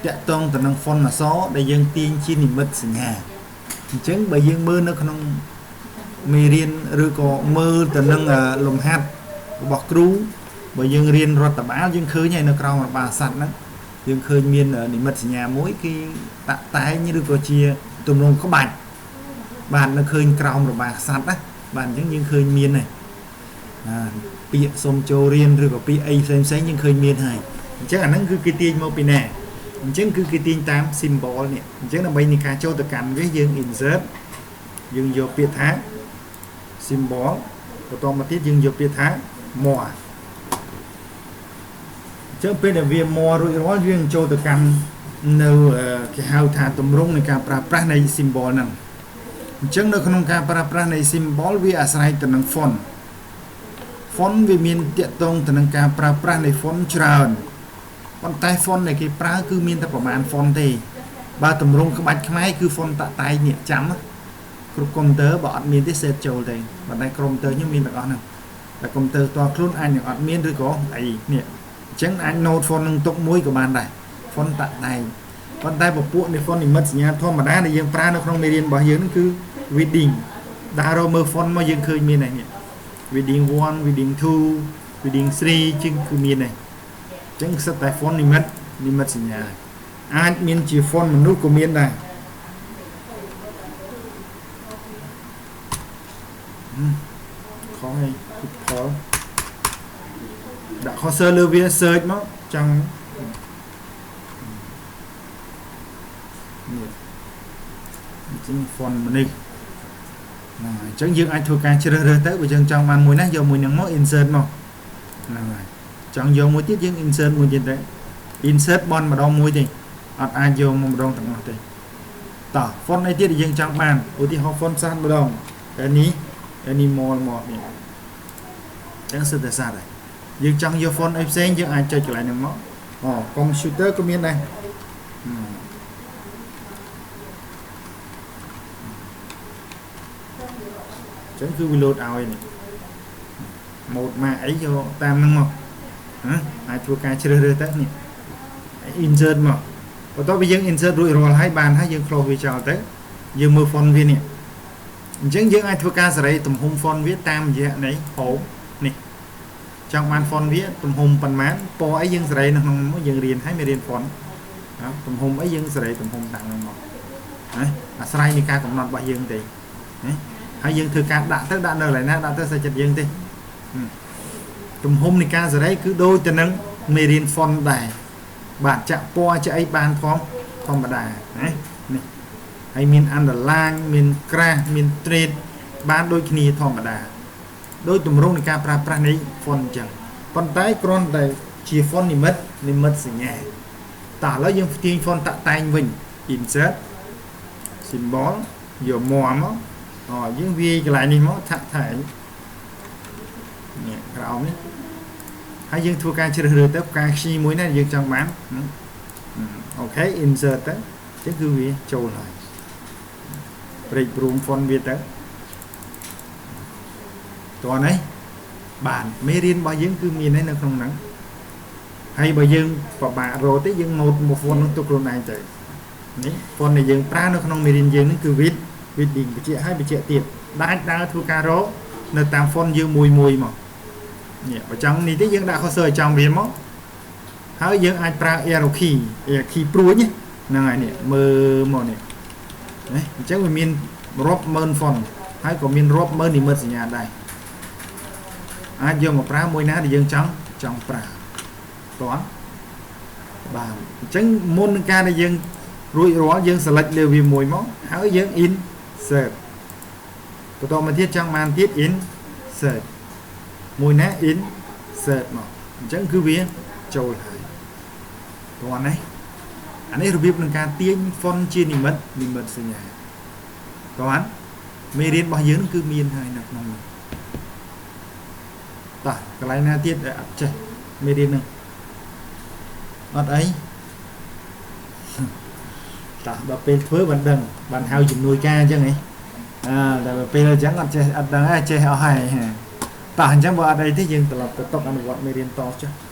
តាក់ទងទៅនឹង font អក្សរដែលយើងទាញជានិមិត្តសញ្ញាអញ្ចឹងបើយើងមើលនៅក្នុងមេរៀនឬក៏មើលទៅនឹងលំហាត់របស់គ្រូបើយើងរៀនរដ្ឋបាលយើងឃើញហើយនៅក្រោមរដ្ឋបាលសត្វហ្នឹងយើងឃើញមាននិមិត្តសញ្ញាមួយគេតាក់តែងឬក៏ជាទម្រង់ក្បាច់បាទនៅឃើញក្រោមរបាសត្វណាបាទអញ្ចឹងយើងឃើញមានហើយបាទពាក្យសុំចូលរៀនឬក៏ពាក្យអីផ្សេងផ្សេងយើងឃើញមានហើយអញ្ចឹងអាហ្នឹងគឺគេទាញមកពីណាអញ្ចឹងគឺគេទាញតាម symbol នេះអញ្ចឹងដើម្បីនៃការចូលទៅកាន់វាយើង insert យើងយកពាក្យថា symbol បន្តមកទៀតយើងយកពាក្យថា more អញ្ចឹងពេលដែលវា more រួចរាល់យើងចូលទៅកាន់នៅគេហៅថាទម្រង់នៃការប្រើប្រាស់នៃ symbol ហ្នឹងអញ្ចឹងនៅក្នុងការប្រើប្រាស់នៃ symbol វាអាស្រ័យទៅនឹង font font វាមានតាក់ទងទៅនឹងការប្រើប្រាស់នៃ font ច្រើនប៉ុន្តែ font ដែលគេប្រើគឺមានតែប្រមាណ font ទេបើទម្រង់ក្បាច់ខ្មែរគឺ font តាក់តែងនេះចាំគ្រប់កុំព្យូទ័របើអត់មានទេ set ចូលទេប៉ុន្តែកុំព្យូទ័រខ្ញុំមានទាំងអស់ហ្នឹងតែកុំព្យូទ័រផ្ទាល់ខ្លួនអាចនឹងអត់មានឬក៏អីនេះអញ្ចឹងអាច note font នឹងទុកមួយក៏បានដែរ font តាក់តែងប៉ុន្តែពពួកនៃ font និមិត្តសញ្ញាធម្មតាដែលយើងប្រើនៅក្នុងមេរៀនរបស់យើងហ្នឹងគឺ Wingdings ដើររកមើល font មកយើងឃើញមានហើយនេះ Wingdings 1 Wingdings 2 Wingdings 3ជាងគឺមានហើយអញ្ចឹងសិតតែ font និមិត្តសញ្ញាអាចមានជា font មនុស្សក៏មានដែរខុសហើយគឺផលដាក់ cursor លើវា search មកចង់នេះអញ្ចឹង font មនុស្សណាអញ្ចឹងយើងអាចធ្វើការជ្រើសរើសទៅបើយើងចង់បានមួយណាយកមួយហ្នឹងមក insert មកហ្នឹងហើយចង់យកមួយទៀតយើង insert មួយទៀតទៅ insert បនម្ដងមួយទេអត់អាចយកមកម្ដងទាំងអស់ទេតោះ font អីទៀតដែលយើងចង់បានឧទាហរណ៍ font សត្វម្ដងតែនេះ animal មកនេះអញ្ចឹងសិតតែសត្វហើយយើងចង់យក font អីផ្សេងយើងអាចចុចកន្លែងហ្នឹងមកអូ computer ក៏មានដែរអញ្ចឹងគឺវាលោតឲ្យនេះម៉ូតម៉ាកអីយកតាមហ្នឹងមកណាអាចធ្វើការជ្រើសរើសទៅនេះ insert មកបន្ទាប់ពីយើង insert រួចរាល់ហើយបានហើយយើង close វាចោលទៅយើងមើល font វានេះអញ្ចឹងយើងអាចធ្វើការសេរីទំហំ font វាតាមរយៈនៃ home នេះចង់បាន font វាទំហំប៉ុន្មានពណ៌អីយើងសេរីនៅក្នុងនោះយើងរៀនហើយមេរៀន font ទំហំអីយើងសេរីទំហំតាមហ្នឹងមកណាអាស្រ័យនៃការកំណត់របស់យើងទេណាហើយយើងធ្វើការដាក់ទៅដាក់នៅកន្លែងណាដាក់ទៅសេចចិត្តយើងទេទំហំនៃការសេរីគឺដូចទៅនឹងមេរៀន font ដែរបាទចាក់ពណ៌ចាក់អីបានធម្មតាណានេះហើយមាន underline មានក្រាស់មាន trade បានដូចគ្នាធម្មតាដោយទម្រង់នៃការប្រើប្រាស់នៃ font អញ្ចឹងប៉ុន្តែគ្រាន់តែជា font និមិត្តសញ្ញាតោះឥឡូវយើងផ្ទៀង font តាក់តែងវិញ insert symbol យកមកមកអូយើងវាយកន្លែងនេះមកថាក់ថែនេះក្រោមនេះហើយយើងធ្វើការជ្រើសរើសទៅផ្កាខ្ញីមួយណាយើងចង់បានអូខេ insert ទៅអញ្ចឹងគឺវាចូលហើយ break room font វាទៅតោះនេះបានមេរៀនរបស់យើងគឺមាននៅក្នុងហ្នឹងហើយបើយើងពិបាករកទេយើង note មក font ហ្នឹងទុកខ្លួនឯងទៅនេះ font ដែលយើងប្រើនៅក្នុងមេរៀនយើងហ្នឹងគឺ with Wingdings បញ្ជាក់ឲ្យបញ្ជាក់ទៀតដាច់ដើរធ្វើការរកនៅតាម font យើងមួយមួយមកនេះបើចង់នេះទេយើងដាក់ cursor ឲ្យចំវាមកហើយយើងអាចប្រើ arrow key arrow key ព្រួញហ្នឹងហើយនេះមើលមកនេះណាអញ្ចឹងវាមានរាប់ម៉ឺន font ហើយក៏មានរាប់ម៉ឺននិមិត្តសញ្ញាដែរអាចយកមកប្រើមួយណាដែលយើងចង់ប្រើតោះបាទអញ្ចឹងមុននឹងការដែលយើងរួចរាល់យើង select លើវាមួយមកហើយយើង insert បន្តមកទៀតចង់បានទៀត insert មួយណា insert មកអញ្ចឹងគឺវាចូលហើយតោះនេះអានេះរបៀបនឹងការទាញ font ជានិមិត្តសញ្ញាតោះមេរៀនរបស់យើងគឺមានហើយនៅក្នុងនោះតោះកន្លែងណាទៀតដែលអត់ចេះមេរៀនហ្នឹងអត់អីតោះដល់ពេលធ្វើបានដឹងបានហៅជំនួយការអញ្ចឹងហីអើតែពេលអញ្ចឹងអត់ចេះអត់ដឹងទេចេះអស់ហើយតោះអញ្ចឹងបើអត់អីទេយើងត្រឡប់ទៅតុអនុវត្តមេរៀនតចុះ។